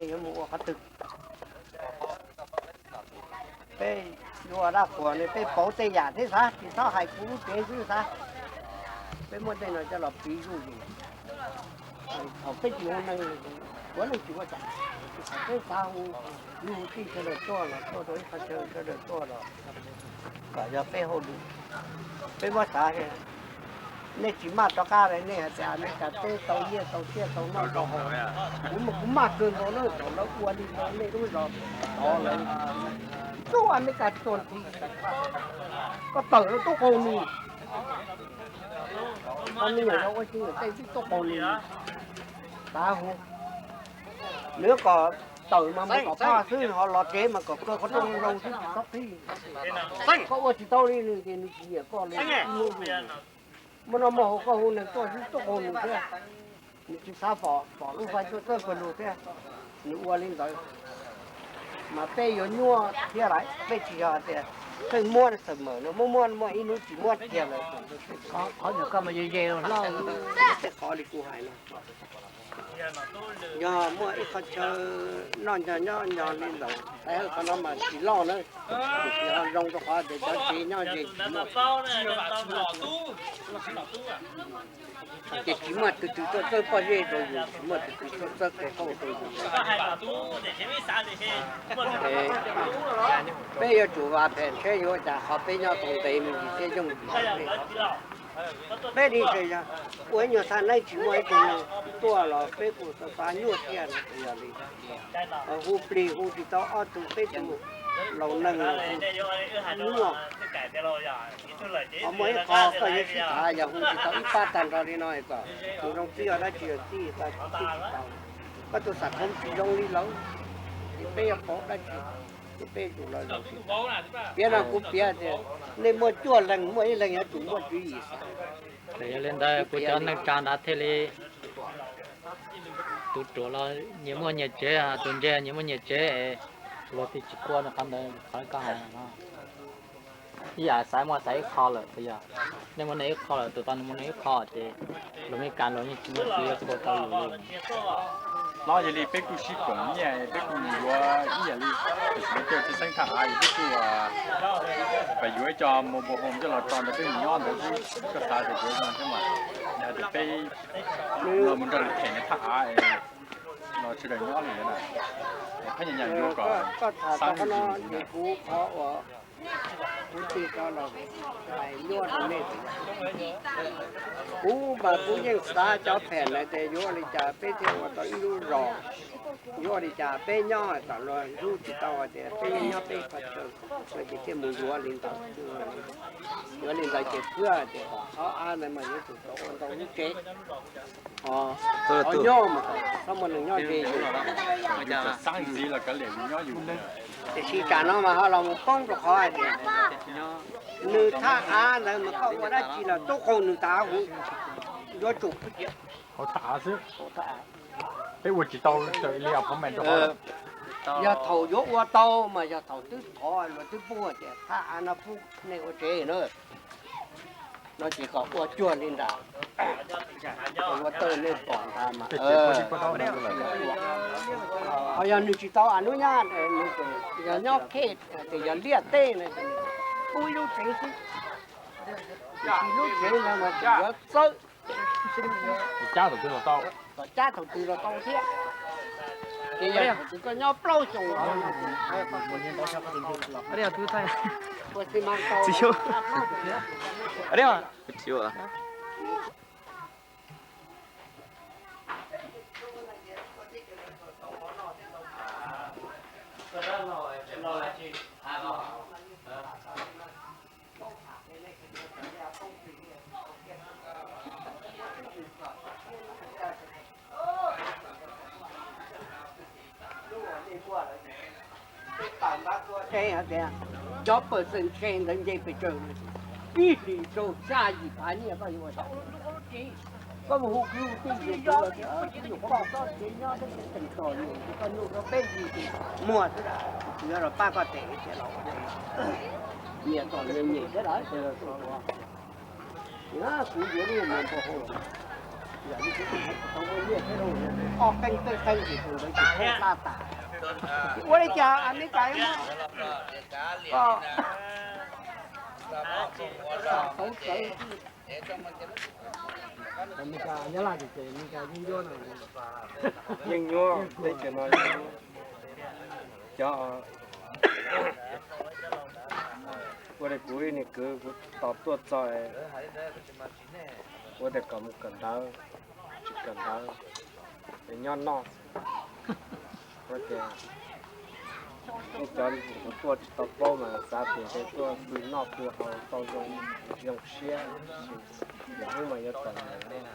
Yuav mus ua qhov twg? Peb yuav ua dab qhuas ne, peb pauv tej yam thiab xav, tsis txhob hais kuv lub tsev xwb xav. Peb muab tej no coj los piv zuj zus. Thaum peb tsis hu neeg, ua neeg tsis ua cas. Thaum peb xav hu, hu tij sawv daws tuaj los tuaj rau ib qhov chaw sawv daws tuaj los kom yog peb hauj lwm. Peb muab xav, nej tsis maj rov qab li, nej hais tias Amelikas teb tau nyiaj tau txiaj tau noj tau haus. Kuv mas kuv maj kawg nkaus na, thaum lawv ua li no nej lub zos tod lawv tub Amelikas tuag nthi, koj tawm lawv tub qaug nws. Qhov me nyuam yaus ua tsis tej tib tub qaug nws, tav hu. Nws kom tawm mas mus tom phaj xwb, ho los tsev mas kom kaw qhov rooj zoo xwb tsis txhob qhib. Koj ua tsis tau li nws ces nws tsis nyiam koj li. Muaj noj muaj haus koj hu neeg tuaj xwb tuaj qaug nws thiab. Nws tsis xav pom, pom lub fais tuaj txawb pawg lug thiab, nws ua li ntawd. Mas peb yuav nyuaj thiab lawm, peb tsis yog hais tias pheej muab xaws mawm no, muab muab muaj ib hnub tsis muab kiag lawm. Qhov nyuam koj mas ze ze los hlob. Tej qhov li kuv hais no, yog muaj ib qhov chaw noj nco nyob nco li ntawd, tais hawj qhov no mas tsis loj na, tiam sis ho zoo rau qhov tias cov tsev nyob ze tsis muaj. Ces tsis muaj tus twg tuaj txawb pob zeb rau yus, tsis muaj tus twg tuaj txawb qe qauj rau yus. Peb yuav tsum vam phem seb yuav ua cas qhov peb nyob tau ntev me ntsis thiab yooj yim. Peb li ces yog ua ib nyuag thaj neeb tsis muaj ib tug neeg tuaj los peb kuj xav xav nyuaj thiab no ces yog li hu plig hu tsis tau ob tug peb tug laus neeg hu nyuaj. Ho muaj ib qho koj yuav sib tham yog hu tsis tau ib pab tag nrho li no kom tus zoo txij yog dab tsi yog txij tau txij tsis tau. Koj tus xam khoo tsis zoo li lawm, ces peb yuav pauv dab tsi? Ces peb yuav tsum los zoo sib tham. Piav no kuv piav tias nej muaj cuaj leeg muaj ib leeg yuav tsum muaj tswv yim xav. Yog li ntawd kuv cov neej tsa nrad thiaj li, tus ruam los nyias muaj nyias tsev, tus ntse nyias muaj nyias tsev, luag thiaj tsis quaj rau qhov ntawd qhov koj hais no. Ib yam xaiv muaj xaiv ib qho lawm puas yog? Nej muaj nej ib qho lawm, tus tod nws muaj nws ib qho ces luag Meskas luag yeej tsis muaj tus yuav quaj tau yus li. Hlob, yog li peb kuj sib koom nyiaj, peb kuj mus yuav ib yam li, tiam sis peb caij tsheb xeeb thaj av es peb kuj pab yuav ib co mobile home coj los tso ntawd peb mus nyob ntawd xwb, koj xav tias puas zoo thiab mas. Yog hais tias peb los mus nrog lawv them nws thaj av es los sawv daws nyob li ntawd na, es phab nyas nyas yuav kom xab ntsis ntawd. Kuv tij tso los hais nyuaj rau nej tias, kuv mas kuv yeej xav cov phem lawm tias yuav ua li cas peb thiaj ua tau ib lub zos, yuav ua li cas peb nyob tom luag ntxub tsis tau tias peb yeej nyob peb qhov chaw, no ces thiaj mus yuav li ntawd. Yuav li ntawd ces khwb tias kom qhov av ntawd mas yuav tsum tau ua ntau lub tsev, qhov nyob mas kom txhob muaj neeg nyob ze yus. Tiam sis tsam no mas ho los mus poob rau qhov hais tias nws thaj av ntawd mas koj ua dab tsi los tub qaug nws tas huv, yuav tsum hauv thaj av xwb. Peb ua tsis tau li apartment rau qhov, yog thaum yuav ua tau mas yog thaum twb thov luag twb pub tias thaj av no pub nej ua tsev na, no ces kom ua cuag li ntawd. Ua tawj nej pom ntawd mas, ho yog nws tsis tau a nub nyab, yog nyob khej, tias yog liaj teb no, pub ib lub tsev xwb, tiam sis lub tsev ntawd mas tseem yuav txawb, cab thaum twg los tau, kom cab thaum twg los tau thiab. Ces yog thaum twg koj nyob plaub xyoos los, Cov pawg xeem ntse ntawd nce pes tsawg, ib hlis rau xya yim phav nyiaj koj yuav ua tau. Koj mus hu kwv hu tij, kuv nyuam qhuav mus txob tsev nyob thiab, tseem txom nyem, koj nyuaj rau peb yim ces muag xwb, tsis yuav los pab koj them thiab los ua nyias txom nyias nyem thiab lawm. Kuv yuav lub mus npau hau, Ob qeej tej qeej ces tus ntawd ces thaj laj tas. Ua li cas Amelikas yuav muab koj xauv sawv? Yeej nyuaj teb chaws no, cov ua li kuv ib niag kwv kuv tos tuaj txog, ua tias kom mus kawm ntawv, tsis kawm ntawv, es nyob noj. Ua tias nej cov kuv tuaj tsis tau paub mas xav tias ntshe tuaj pw noj pw haus tau zoo, zoo siab, tab sis hnub mas yuav tawm mus.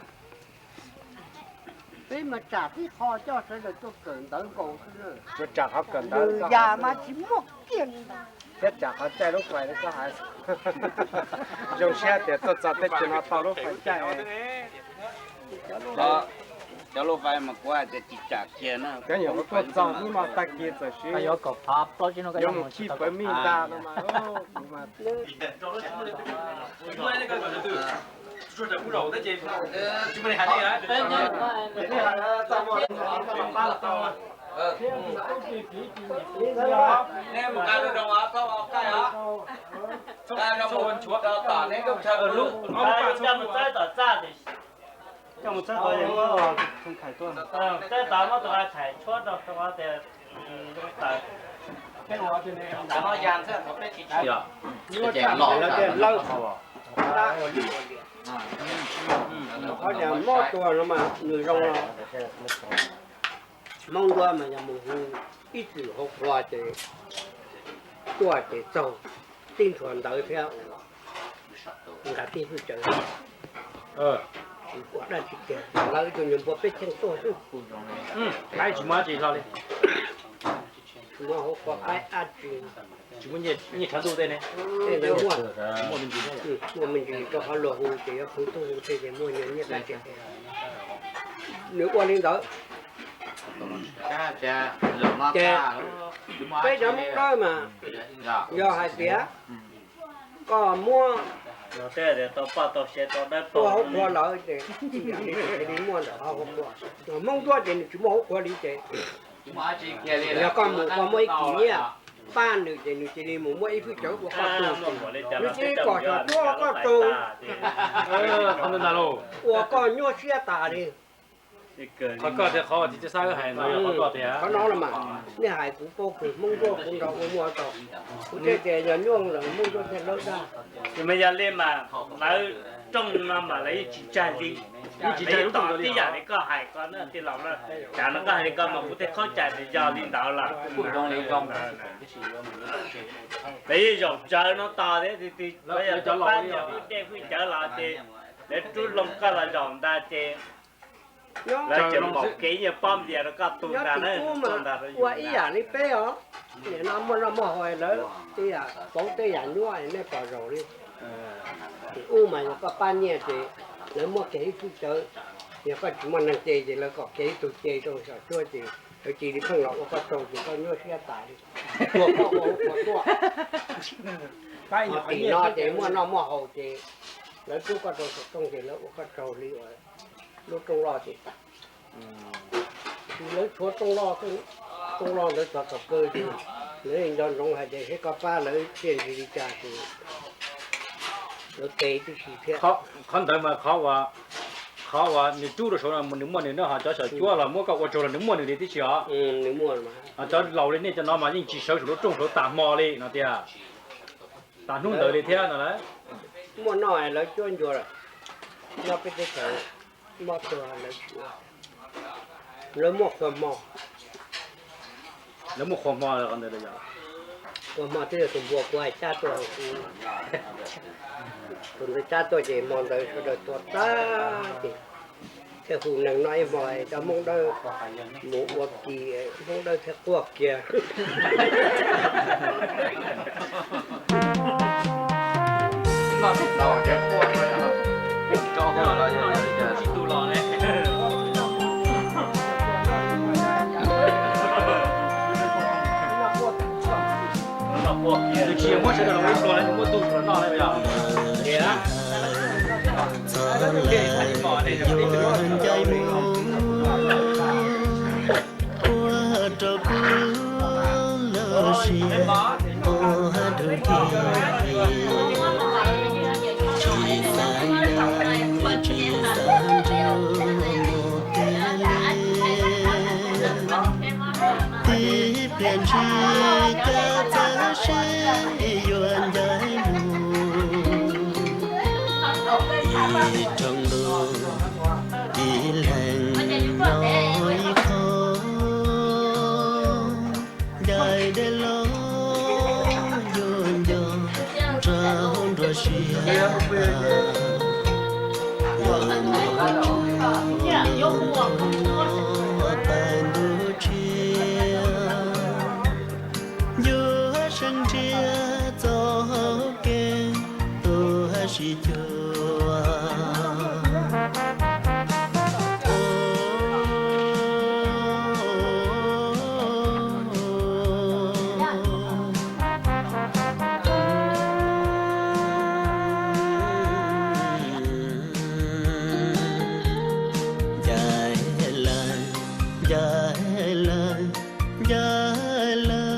Peb mas tsam tib qho coj sawv daws tuaj kawm ntawv nkaus xwb na. Yuav tsam qhov kawm ntawv, yam mas tsis muaj kiag li ntag. Thiab tsam qhov caij lub fais li koj hais. Zoo siab tias tuaj txog teb chaws no tau lub fais caij. Cov lub fais mas kuv hais tias tsis tsam kiag na. Cov nyuam qhuav tuaj txog hnub no tag kis txawm siv yuav mus khij pawg mij ntag no mas, kuv mas Txawb tod muab tus a thaiv tshuab rau rau tias zoo tawm. Qhov niag mob tuag no mas nws zoo no. Hmoob Ntuab mas yog mus hu ib txwm hauv qhua ces tuaj ces txaug tib ntshuas ntawv thiab nqa tib hwj cawv. Ua dab tsi kiag lawv ib tug nyuag npua peb cheej tuaj xwb. Qaib tsis muaj dab tsi hlo li. Tsis muaj hauv qhua qaib dab tsi. Tsis muaj nyiaj tshav ntuj tej ne. Tej ntawd muaj, muaj me ntsis rau qhov luag hu ces yuav khwv tub hu tej ces muaj nyiaj dab tsi. Nws ua li ntawd. Ces peb cov Hmoob Dawb mas yog hais tias koj muab tua hauv qhua lawm ces cia li muaj ntawm hauv qhua. Hmoob Ntuab ces nws tsis muaj hauv qhua li ces yog koj mus koj muaj ib kis nyiaj pab nws ces nws cia li mus muab ib hwj cawv ua koj tug. Nws cia li kom xyom cuab ua koj tug, ua koj nyuaj siab tas li. Qhov koj tias qhov uas txiv Txhiaj Xab wb hais no yog qhov koj tias. Qhov no los mas nej hais kuv paub kawg, Hmoob Ntuab kuv nrog ua muaj tau. Kuv thiaj tias yog nyuaj lawm Hmoob Ntuab thiaj lawb dag. Mas yog li mas lawv rooj no mas lawv yeej tsis tsawg li, yeej tsis tsawg tib yam li koj hais ko na tij laug na. Tsam no koj hais li ko mas kuv thiaj khaub cai tias yog li ntawd lawm. Lawv yeej zaum tsawv no tos thiab tiag tiag, lawv yog cov laus ib dej hwj cawv los ces lawv rub loo koj los zaum ntag ces lawv tseem npaum kev nyiaj pob npias rau koj tu ntag na. Ua ib yam li peb os, nim no muaj noj muaj haus lawv ib yam pauv tej yam nyuaj nej pom zaum li. Ub mas yog koj pab nyiaj ces lawv muab kiag ib hwj cawv, yog koj tsis muaj neeg ce ces lawv kom kiag ib tug ce rau xyom cuab ces lawv cia li pheej los ua koj tsaug ces koj nyuaj siab tas li. Tuag koj ua hauv qhua tuaj. Tim no ces muaj noj muaj haus ces lawv rub koj rau saum rooj ces lawv ua koj tsaug li uas lub rooj loj ces tas. Lawv tshuav rooj loj, rooj loj ntawd txog thaum kawg ces lawv nco ntsoov hais tias seb koj pab lawv thiaj ntsig li cas ces lawv pe tib si thiab. Qhov ntawd mas qhov uas, qhov uas nws rub rau saud no nws muaj nws ne, ho cov xyom cuab los muab koj ua tsaug los nws muaj nws li tib si os. Cov laus li nej cov no mas yeej tsis sawv saum lub rooj saud tas hmo li no tiag, tas hnub ntawd li thiab no lauj. Muaj noj lawv cuab ncua lawm, nyob peb teb chaws mob tuag lawv tsis ua, lawv muaj qhua hmo. Lawv muaj qhua hmo, qhua hmo twb yog tus npua kuv hais cab tuaj, tus ntawd cab tuaj ces hmo ntawd sawv daws tuag tag ces thiaj hu neeg noj ib hmo, cov Hmoob Dawb mus ua kis, Hmoob Dawb thiaj quaj kiag. Nws tsis yog muab sawv daws los ua ib pluag, nws muab tu los noj li os. Txhob lawm yuav ncaim mus ua rau kuv lub siab ua dub thiab, tsis xav nrog, tsis xav nrog mus tiag li. Tib pliag ntshis cas txawm sib yuav ncaim mus, ib rooj ntuj ib leeg nyob ib qho, ncaim deb los yuav nco nraug nruab siab, los ntuj tawm ntuj tshiab, yuav seev nrhiav txoj kev tuag sib cuag. Ncaim lawm, ncaim lawm, ncaim lawm,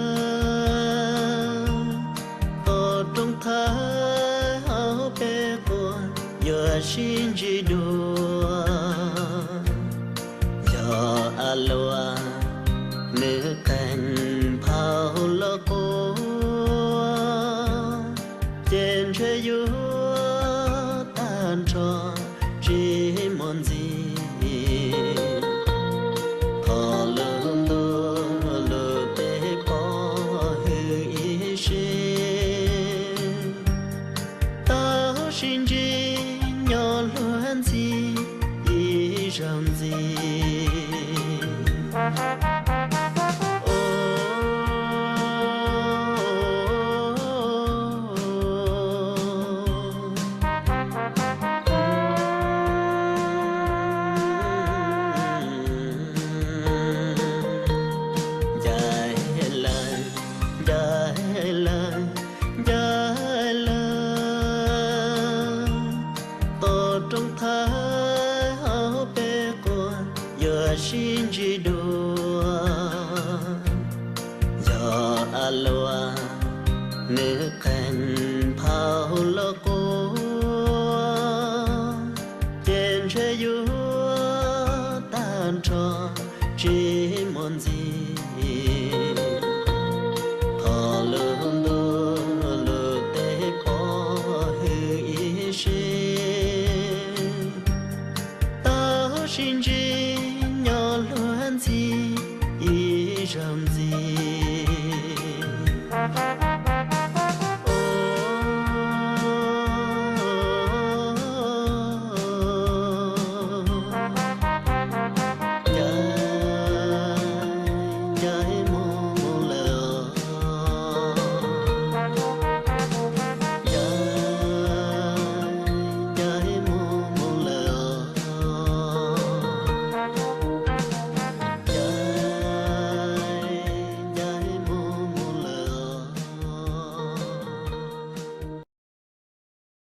tos rooj thawv hauv peb quas yuav sib ntsib dua. Yog a luaj nws qees nphau los quas, ces ntshe yuav tag nrho tsis muaj ntxiv. Thov lub ntuj lub teb pov hwm ib sim, tau sib ntsib nyob luag ntxhi ib zaug ntxiv. Ncaim lawm, ncaim lawm, ncaim lawm, tos rooj thawv hauv peb quas yuav sib ntsib dua. Yog a luaj nws